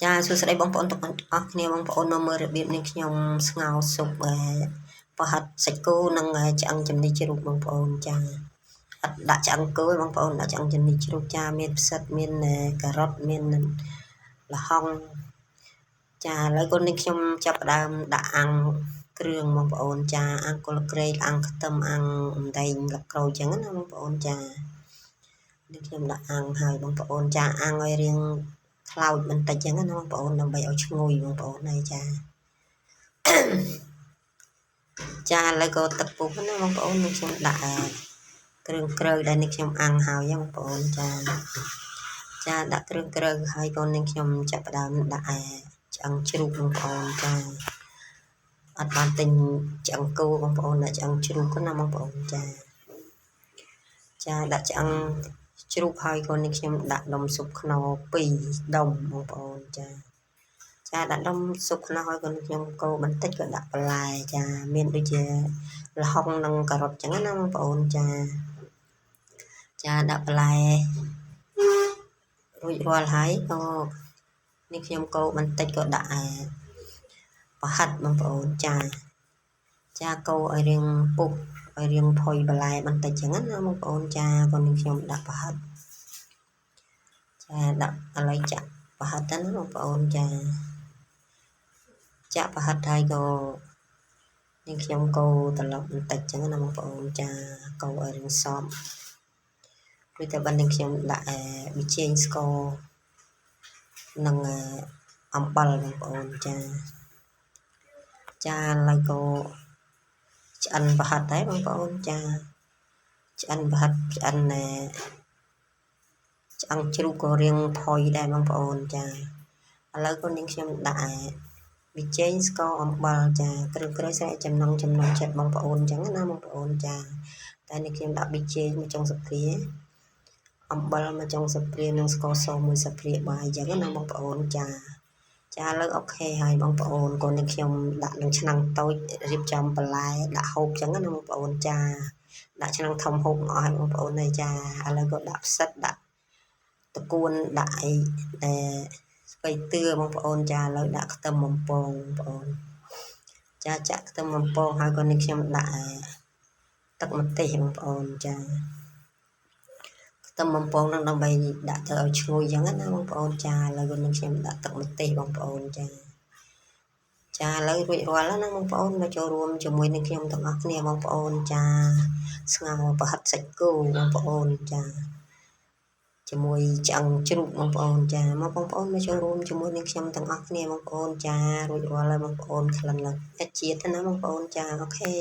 ចាសួស្តីបងប្អូនទាំងអស់គ្នាបងប្អូនមកមើលរបៀបនេះខ្ញុំស្ងោរស៊ុបប្រហិតសាច់គោនិងឆ្អឹងចំណីជ្រូកបងប្អូនចាអត់ដាក់ឆ្អឹងគោទេបងប្អូនដាក់ឆ្អឹងចំណីជ្រូកចាមានផ្សិតមានការ៉ុតមានល្ហុងចាឥឡូវកូននេះខ្ញុំចាប់ផ្ដើមដាក់អាំងគ្រឿងបងប្អូនចាអាំងគល់ក្រែកអាំងខ្ទឹមអាំងអណ្ដែងលក្រូចចឹងណាបងប្អូនចានេះខ្ញុំដាក់អាំងហើយបងប្អូនចាអាំងឲ្យរៀងខ្លោចបន្តិចចឹងណាបងប្អូនដើម្បីឲ្យឈ្ងុយបងប្អូនហើយចាចាឥឡូវក៏ទឹកពុះណាបងប្អូននេះខ្ញុំដាក់គ្រឿងក្រៅដែលនេះខ្ញុំអាំងហើយបងប្អូនចាចាដាក់គ្រឿងក្រៅហើយកូននេះខ្ញុំចាប់ផ្ដើមដាក់ឆ្អឹងជ្រូកបងប្អូនចាអត់បានទិញឆ្អឹងគោបងប្អូនដាក់ឆ្អឹងជ្រូកណាបងប្អូនចាចាដាក់ឆ្អឹងជ្រូកហើយកូននេះខ្ញុំដាក់ដុំស៊ុបខ្នុរ2ដុំបងប្អូនចាចាដាក់ដុំស៊ុបខ្នុរហើយកូនខ្ញុំកូរបន្តិចក៏ដាក់បន្លែចាមានដូចជាល្ហុងនិងការ៉ុតចឹងណាបងប្អូនចាចាដាក់បន្លែរួចរាល់ហើយក៏នេះខ្ញុំកូរបន្តិចក៏ដាក់ប្រហិតបងប្អូនចាចាកូរឲ្យរៀងពុះឲ្យរៀងផុយបន្លែបន្តិចចឹងណាបងប្អូនចាក៏នេះខ្ញុំដាក់ប្រហិតចាដាក់ឥឡូវចាក់ប្រហិតទៅណាបងប្អូនចាចាក់ប្រហិតហើយក៏នេះខ្ញុំកូរត្រឡប់បន្តិចចឹងណាបងប្អូនចាកូរឲ្យរៀងសព្វរួចតែបាននេះខ្ញុំដាក់ប៊ីចេងស្ករនិងអំបិលបងប្អូនចាចាឥឡូវក៏ឆ្អិនប្រហិតដែរបងប្អូនចាឆ្អិនប្រហិតឆ្អិនណែឆ្អឹងជ្រូកក៏រៀងផុយដែរបងប្អូនចាឥឡូវក៏នាងខ្ញុំដាក់ប៊ីចេងស្ករអំបិលចាគ្រឿងក្រៅស្រែចំណងចំណងចិត្តបងប្អូនអញ្ចឹងណាបងប្អូនចាតែនេះខ្ញុំដាក់ប៊ីចេងមួយចុងស្លាបព្រាអំបិលមួយចុងស្លាបព្រានិងស្ករសមួយស្លាបព្រាបាយអញ្ចឹងណាបងប្អូនចាចាឥឡូវអូខេហើយបងប្អូនកូននេះខ្ញុំដាក់នឹងឆ្នាំងតូចរៀបចំបន្លែដាក់ហូបចឹងណាបងប្អូនចាដាក់ឆ្នាំងធំហូបអស់ហើយបងប្អូនហើយចាឥឡូវក៏ដាក់ផ្សិតដាក់តកួនដាក់អីដែលស្ពៃតឿបងប្អូនចាឥឡូវដាក់ខ្ទឹមបំពងបងប្អូនចាចាក់ខ្ទឹមបំពងហើយកូននេះខ្ញុំដាក់ទឹកម្ទេសបងប្អូនចាខ្ទឹមបំពងនឹងដើម្បីដាក់ទៅឲ្យឈ្ងុយចឹងណាបងប្អូនចាឥឡូវនឹងខ្ញុំដាក់ទឹកម្ទេសបងប្អូនចាចាឥឡូវរួចរាល់ហើយណាបងប្អូនមកចូលរួមជាមួយនឹងខ្ញុំទាំងអស់គ្នាបងប្អូនចាស្ងោរប្រហិតសាច់គោបងប្អូនចាជាមួយឆ្អឹងជ្រូកបងប្អូនចាមកបងប្អូនមកចូលរួមជាមួយនឹងខ្ញុំទាំងអស់គ្នាបងប្អូនចារួចរាល់ហើយបងប្អូនក្លិនឡើងជាតិណាបងប្អូនចាអូខេ។